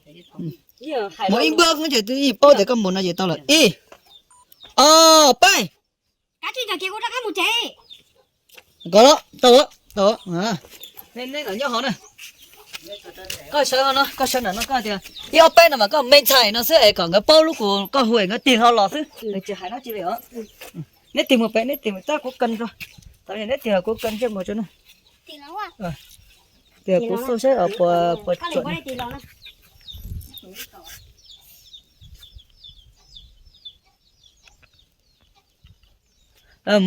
Mus ib npawg ces twb yeej paub tias koj mus no ces tau lawm. Ib, ob, peb. Koj los, tau, tau. Nej los nyob hauv na. Koj sawv no, koj sawv nram no, koj tias ib ob peb no mas koj me ntxhais no xwb es kom nkawd paub lub koj hu es nkawd tig hlo los xwb. Tsis hais dab tsi li os. Neb tig mus pem, neb tig mus tab kuv kawg, neb tig kuv kawg ntsej muag tso na. Tias kuv xauj saib puas tsuam.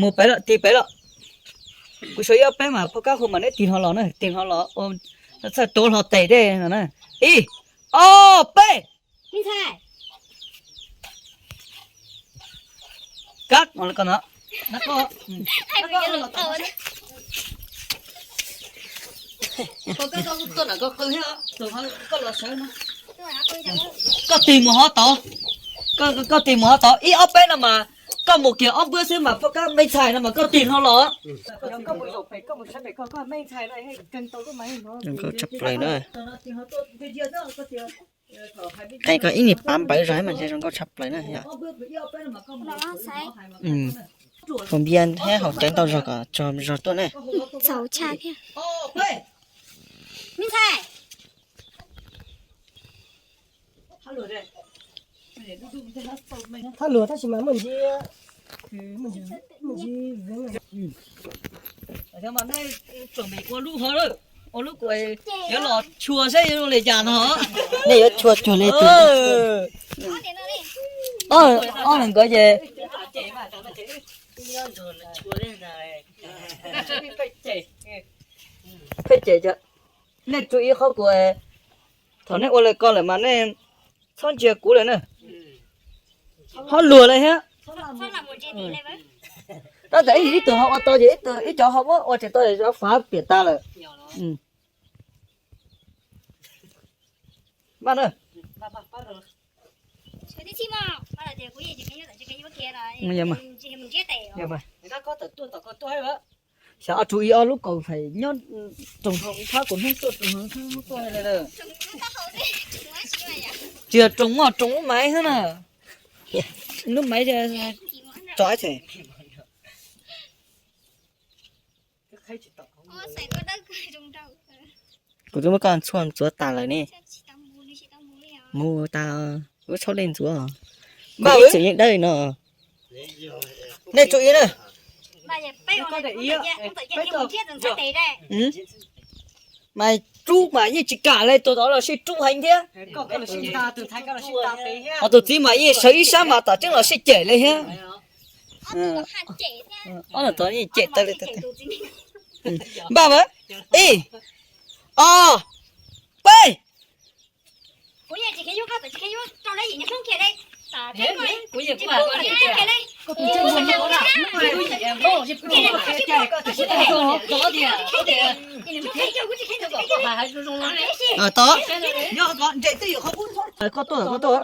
Mus pem lawm, tig pem lawm. Kuv xyuas ib ob peb mas phauj Kab hu mas neb tig hlo los na, tig hlo los, txhawj tuav hlo tes tej no na. Ib, ob, peb. Kab, koj no, koj los tau. Koj tig mus hov tod, koj tig mus hov tod ib ob peb no mas, koj mus kiag ob npawg xwb mas phauj Kab me ntxhais no mas koj tig hlo los. Zoo nkauj tshaj plaws na. Qee ko ib niag pav npawv zog mas ntshe zoo nkauj tshaj plaws na. Haus npias thiab haus cawv ntau zog kom tsaug zog tuaj na. Thab luag tab sis mas muaj ntsis, muaj ntsis, muaj ntsis. Tsuas me ua lub hov lawm, ua lub kuv yuav los tshua saib yuav li cas no. Nej yuav tshua cuag li tus. Ob nkawd ces pheej cem, nej tsuas ib qhov kuv, thaum nej ua li ko lawm mas nej txhob ntsia kuv lawm na. Ho luag lawm thiab. Tab sis ib tug ho ua tau ces ib tug, ib cov ho muab ua tsis tau ces fav piam tas lawm. Npaj na. Xyov ob tug ib ob lub kaus fais nyob roog hauv phab kuv hnub tuaj roog hauv hnub tuaj li lawm. Tsis yog roog muaj roog lub maiv xwb na. Lub maiv tso ib txhis. Kuv twb muab koj ntxhua ntxuav tas lawm ne. Mus tas, kuv txhob leej ntxuav. Ib txwm yeej dawb no. Nej tsuas ib na. Mas rub mas yeej tsis kam li, tus tod los sib rub heev thiab. Ho tus txiv mas yeej sawv ib sab mas tom tseeb los sib cem li thiab. Ob tod yeej cem tawv li. Npaj mas, ib, ob, peb. Tod, nyob ko nres twb yog qhov koj tuaj, koj tuaj.